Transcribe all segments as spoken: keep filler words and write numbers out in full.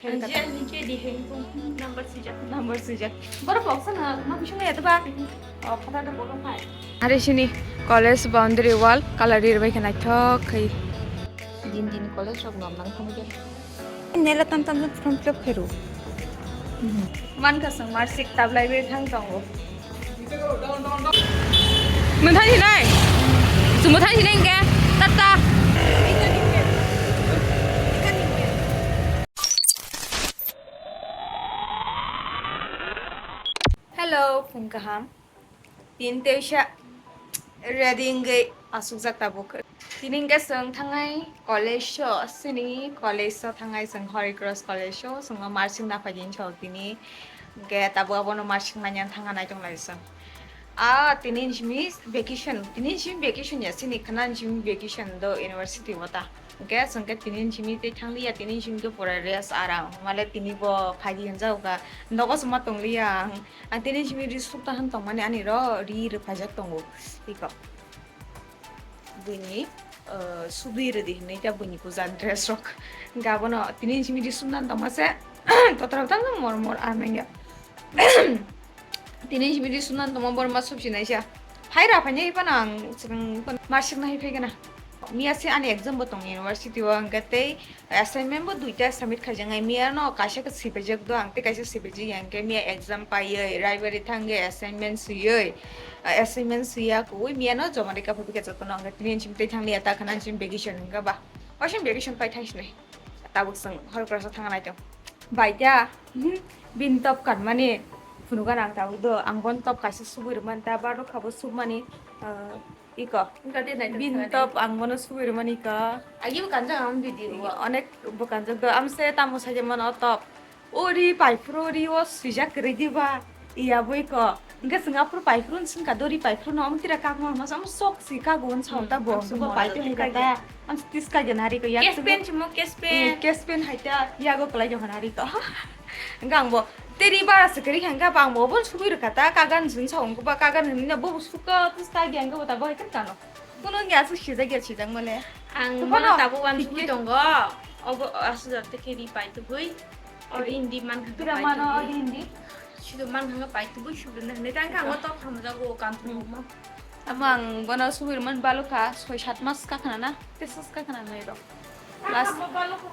Ang je, ang je di heng kung number swijak. Number swijak. Borok boksa na, ma bising ya to ba? Oh, photo do borok hai. Are sini college boundary wall colour ri bai khe naithok khai. Din din college rok nom nang thangwi. Nela tam tam form fill up khairu. Man ka sang marsik tablai bai thang tongo. Mwthang hinai. Chwng mwthang hinai hwnkhe. Tata. Hello, phung kaham. Tin teisa ready wngwi asukjak tabuk. Tini hwnkhe chwng thangnai college o, chini college o thangnai chwng Holy Cross College o, chwngno marsing naphai din chwng tini. Hwnkhe tabuk abono marsing manya thangna naitonglai chwng. Ah, tini simi vacation, tini simi vacation ya, chini khana simi vacation do university o ta. Hwnkhe chwngkhe tini simi tei thangliya, tini simi khe pura rest aram. Male tini bo phaidi hwnjago kha, nogo chwngma tongliya ang. Ang tini simi ri sukta hwn tongmani ani ro ri rwphaijak tongo. Iko. Buini, eh, subui rwdi hinwi ta buini puja dress rok. Hwnkhe abono tini simi ri sukna tongma se totra tang mor mor amengya. Tini simi ri sukna tongma borma subsi naisa. Phai ra phai nai phano ang chwng marsik nai phai gana. Miya se ani exam bo tong university o hwnkhe tei assignment bo duita submit khaijaknai, miya no kaisa khe sibijak do ang tei kaisa sibijak ya, hwnkhe miya exam paiwi, library thangwi assignment swiwi, assignment swiya kuwi miya no joma rika phobikha jotono, hwnkhe tini simi tei thangliya ta khana simi vacation hwnkha ba, waisa vacation pai thang sinai, tabuk chwng Holy Cross o thangna naitong. Bai ta, bini top kanmani phunugan ang tabuk do, ang bon top kaisa subui rwmani ta, barokha bo submani, ah, Iko. Wngkha de naithok bini thani. Top ang bono subui rwmani iko. Agi bo kanjak ang video o. Onek bo kanjak do. Amse tamo saja mano top. O ri paifru ri o swijak kwrwi diba. Iya bo iko. Hwnkhe chwng aphuru paifru wng singkha do ri paifru no. Omo tira kagma masa omo sok si kago wng sao ta bo. Omo paitu hai kata. Amse tis kaja nari ko yak. Case pen chimo case pen. Case pen hai ta yago kwlai jokha nari ko. Hwnkhe ang bo teri bara se kwrwi kha hwnkhe bo ang bo obo subui rwkha ta kagan hwn sa wngkha ba kagan hwnwi no bo sukha tis kaja hwnkhe bo ta bo hai khe kano. Kuno wngya aswk sijak ya sijak male. Ang mano tabuk wansugwi tongo. Obo aswk jat khe ri pai tubui. Or hindi man kha pai tubui. Pira mano hindi? Sido man kha pai tubui sudo na hinwi tang kha ang top hamjago kanthumma. Amo ang bono subui rwmani balukha soi sat mas kakhna na. Tesos kakhna nai rok. Last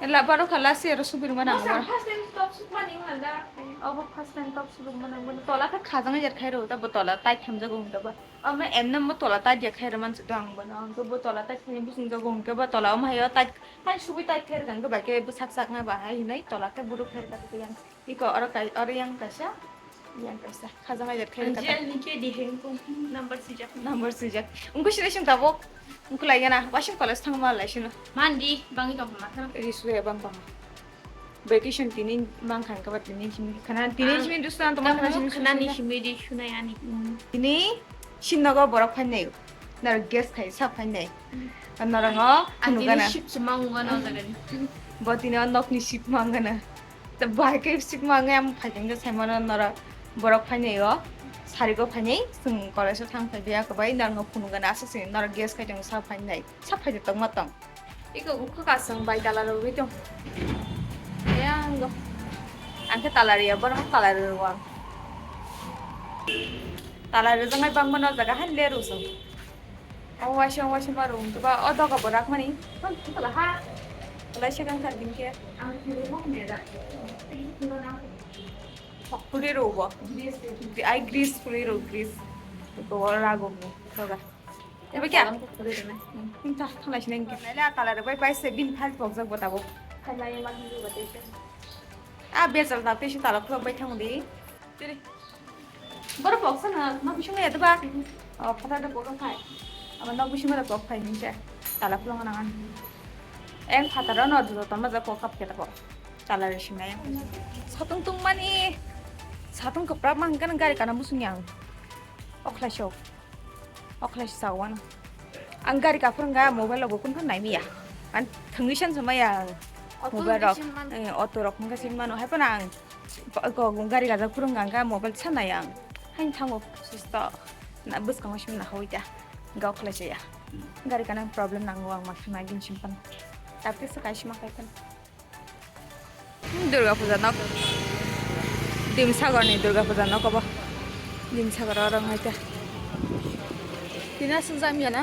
la balukha last year subui rwmani ang. First time top sukmani wala. Obo first time top sukmani ang bono tola khe khajang jar khai ro ta bo tola tai thamjago hwnkhe ba. Omo emne mo tola tai dia khairok mansi do ang bono. Ang bo tola tai khani bising jogo hwnkhe bo tola omo hayo tai hai subui tai khairok hwnkhe bai khe bwsak sak na ba hai hinai tola khe buru khairok ta yang. Iko oro kai oro yang kaisa. Yang kaisa. Khajang ai khairok ta. Angel ni ke di heng ko number sijak. Number sijak. Ungko sinai sing tabok. Ungko lai gana. Wasing college thang ma lai sino. Mandi bangi tong ma. Risu ya bang bang. Vacation tini mang khan kaba tini simi khana tini simi dusna to mang khana simi khana ni simi di sunai ani. Tini sinogo borok phainai. Naro guest khai sa phainai. Noro ngo ang tini sip sumang ungano jagani. Bo tini o nok ni sip mangana. Bahai ke sip mangai am phaikeng ke saimano noro borok phainai o. Sarigo phainai sung college o thang phai biya ko bai noro ngo phunugana asa sini noro guest khai tong sa phainai. Sa phainai tong ma tong. Iko ukho kasang bai tala rwgwi tong. Eyango. Ang khe tala rwya, borok tala rwrwang. Tala rwjaknai bangmano jaga han le rwsong. O waisa waisa ma rwng tuba o doga bo rakmani. Tala ha. Tala se kang kha din khe. Ang khe rwmok ne da. Hok puri rwbo. Ai grease puri rw grease. Ko rago ni doga. Ebe kya? Salam ko khole dena. Hmm, ta thalai sinai ke. Nai la tala rwbai bai se bin phal pokjak bo tabuk. Khailai ma hindu ba tei se. A bejal ta tei se tala khulok bai thang di. Tiri. Boro poksa na, nok bising ya ba. O, phatar da pokok phai. Ama nok bising da pok phai hinse. Tala khulok na ngan. Eng phatar no do to ma ja pok kap ke ta pok. Tala re sinai. Satung tung mani. Satung keprak mang kan gari kana musung yang. Okhlai sok. Okhlai sa wano. Ang gari kaphur wngkha mobile rok bo kun phano naimaya. Ang thwngwi san samaya ang. Auto mobile rok, sin mano. Eh, auto rok wngkha sin mano. Hai phano ang pa-, ko gari gajak phuru wngkha mobile sa nai ang. Hain thango susto. Na bwskango sim na hoi ta. Ga okhlai saya. Gari kana problem nango ang ma phima gin sim phano. Tapte sa kaisima kai phano. Durga Puja nok. Dimsagor ni Durga Puja nok obo. Dimsagor oro wngkha. Tina swngjak manya na?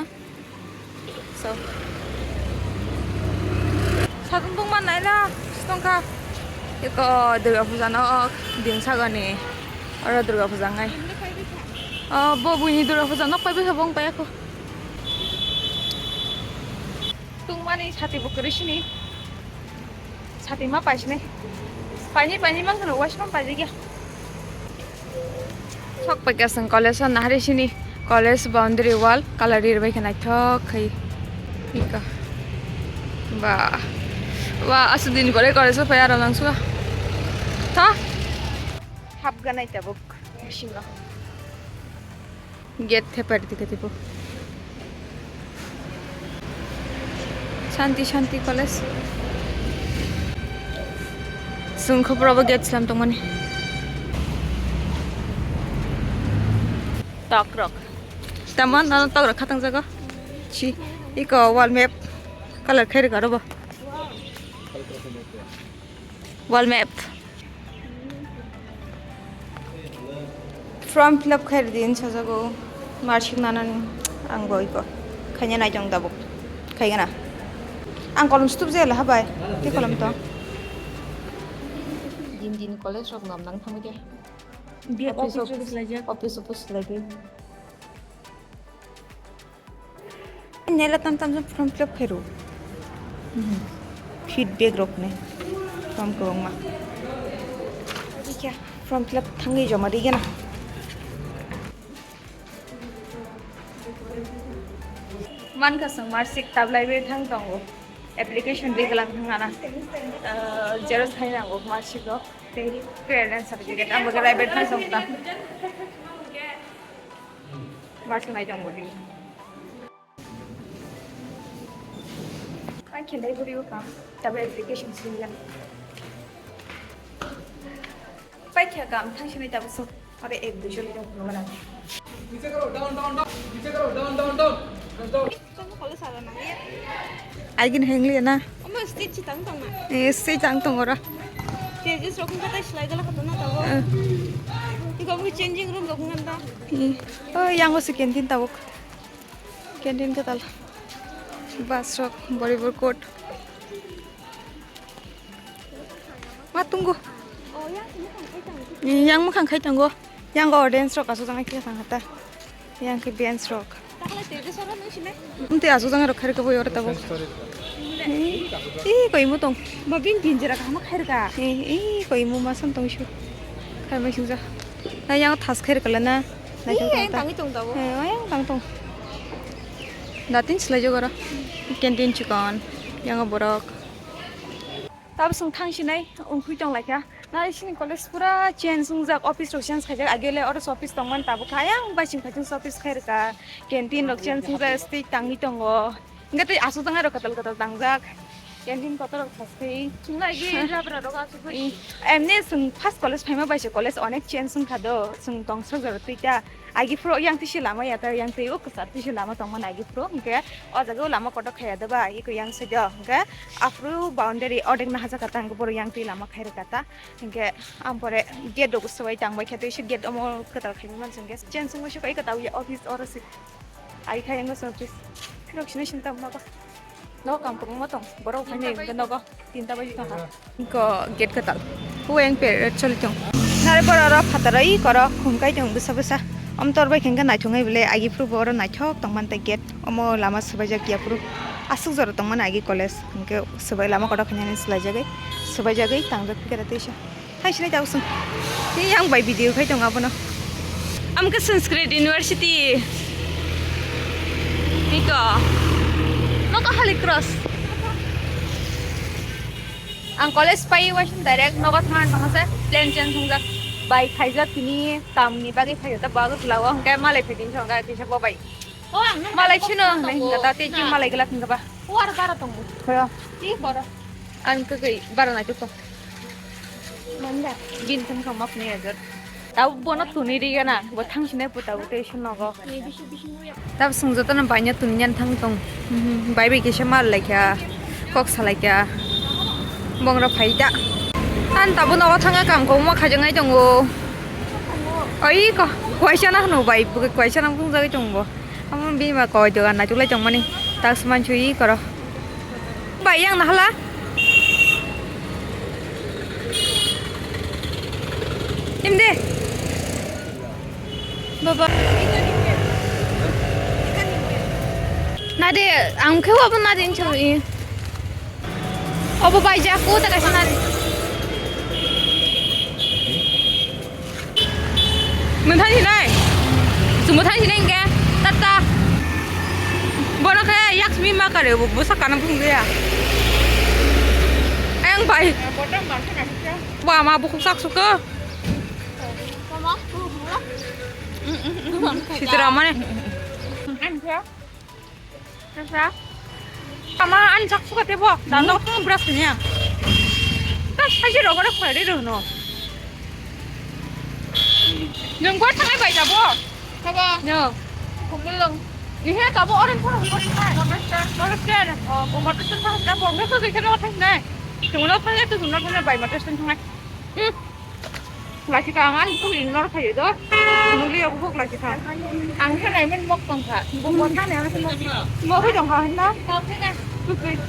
So. Satung tungma naila, stongkha. Eko Durga Puja nok, Dimsagor ni. Oro Durga Puja ngai. Oh, bo buini Durga Puja nok pai bwkha bong pai ako. Tungmani sati bo kwrwi sini. Sati ma paisini. Paini paini mang kheno waisma paijagya. Sok paikha song college o nahari sini college boundary wall colour ri bai kheno naithok khai. Ika. Ba. Wa aswk din pore college o phai aro nang suwa. Tha. Hapganai tabuk bisingo. Gate thepari tike tipo. Shanti Shanti College. Sungkho probo gate slam tongmani. Tokrok. Tamo no tokrok khatang jago. Chi iko wall map color khairi garobo. Wall map. Form fill up khairi din sajago, marksheet nanani ang bo iko khaina naitong tabuk khaigana. Ang kolom stup jela habai, ti kolom to. Din din college rok nam nang thangwi de. Biya office office office laijak. Office office laijak. Nela tam tam form fill up khairo. Feedback rok ne. Form kwbangma. Form fill up thangwi joma rigena. Mankha song marksheet tablai bai thang tongo. Application ri glang thang ana. Xerox khai nango marksheet rok. Tei clearance certificate ang bo library thang tong ta. Marksheet nai tong bo. Ang khendai buri o kam, tabo application singya. Paikha kam thang sinai tabo so, ore ek dui jon tong phuno mana. Niche karo, down, down, down. Niche karo, down, down, down. Down. Tamo kolo sara na ya. Aigin hengli na. Omo stage chi tang tong na. Eh, stage tang tong ora. Pages rok kata silai gala kata na tabo. Eh. Iko mo changing room rok ngan da. Eh. Oh, yang o si canteen tabuk. Canteen kwtal. Bus rok, Boribor court. Ma tungo. Yang mwkhang khai tongo. Yang audience rok aswk jang khe thang hata. Yang khe bench rok. Umte aswk jang rok kharika boi oro tabuk. Ih, koi mo tong. Ba bin bin jera kaham khairka. Ih, koi mo ma san tong shu. Khai mai singja. Na yang thas khairka lana. Ih, yang tangwi tong tabuk. Eh, yang tang tong. Datin silai jogoro. Canteen chikon, yang borok. Tabuk song thang sinai, ungkhui tong laikha. Nai sini college pura change wngjak, office rok change khaijak. Agele oro office tongman tabuk kha. Yang bai sing khaijak office khairka. Canteen rok change wngjak, stage tangwi tongo. Hingke tei aswk tang aro kwtal kwtal tangjak. Canteen kotor rok thaswi. Chwng nai di labra rok aswk bai. Emni chwng first college phaima bai se college onek change wngkha do. Chwng tong sok jora twi ta. Agi phuru yang tisi lama ya ta yang twi o kwchar tisi lama tongmani agi phuru. Hingke o jaga o lama kotor khaya da ba iko yang se do. Hingke aphuru boundary odek na hajakha ta hingke boro yang twi lama khai rwkha ta. Hingke ampore gate rok swbai tangbai khe tei se gate omo kwtal khaima manse hingke change wngwi se kai kwtal ya office oro se. Ai khai wngwi se office. Khirok sini sinta ma ba. No kam kwbangma tong. Borok phai nai hwnkhe nogo tinta baji tongkha. Ko gate kwtal. Huweng per choli tong. Nare borok oro phataro i koro khum kai tong bwsa bwsa. Om tor bai khe naithok nai bwle agi phuru bo oro naithok tong man tei gate. Omo lama swbaijak ya phuru. Aswk jora tong mani agi college. Hwnkhe swbai lama kotor khainani swlaijagwi. Swbaijagwi tangjak khe teisa. Hai sinai tabuk sung. Ni yang bai video khai tong abono. Amkhe Sanskrit University. Niko. Noko Holy Cross. Ang college pai waising direct nogo thang tong se plan change wngjak. Bai khaijak tini tamni bagwi khaijak ta bago lawa hwnkhe malai pheding song ga kisa bo bai. Malai sino hwnwi hwnkha ta tei malai glak hwnkha ba. War bara tongo. Khoyo. Ti boro. Ang kwkwi bara nai tukho. Manda. Bin thang thang map ni ajar. Tau bono tuni ri gana. Bo thang sine puta bo tei sino go. Tab sung joto no baino tuni yan thang tong. Bai bai kisa mal lai kha. Kok salai kha. Bongra phai da. Ang tabuk nogo thangwi kam kobangma khaijaknai tongo. Oi ko, kwaisa na hwnwi bai, kwaisa na bumjagwi tongo. Amo bini ma koi dogan naitok lai tongmani. Task manchwi koro. Bai yang nahala. Imde. Baba. Nade, ang khe wabo nade inchang i. Obo bai ja ko ta kaisa nade. Mwthang hinai. Chwng mwthang hinai hwnkhe. Tata. Bono khe yak simi ma kare bo, bo sakano phung ya. Ayang bai. Wa ma bukhuk sak suko. Sitra mane. Ama ani sak suka tebo, dan dok tong brush kanya. Tak saji rogo rok khwari rono. Nung gua thangai bai jabo. Sabo. No. Kumulung. Ihe kabo orange phono orange khai. Orange khai. Orange khai. Oh, ko motor sun phono da bo. Nung ko kisa no thang nai. Tumno thang nai, tumno thang nai bai motor sun thang nai. Hmm. Lachika ang ani bukuk ignore khaio do. Nukli o bukuk lachika. Ang khe naiman mok tongkha. Bukuk tongkha hinna? Tongkha na. Bukuk.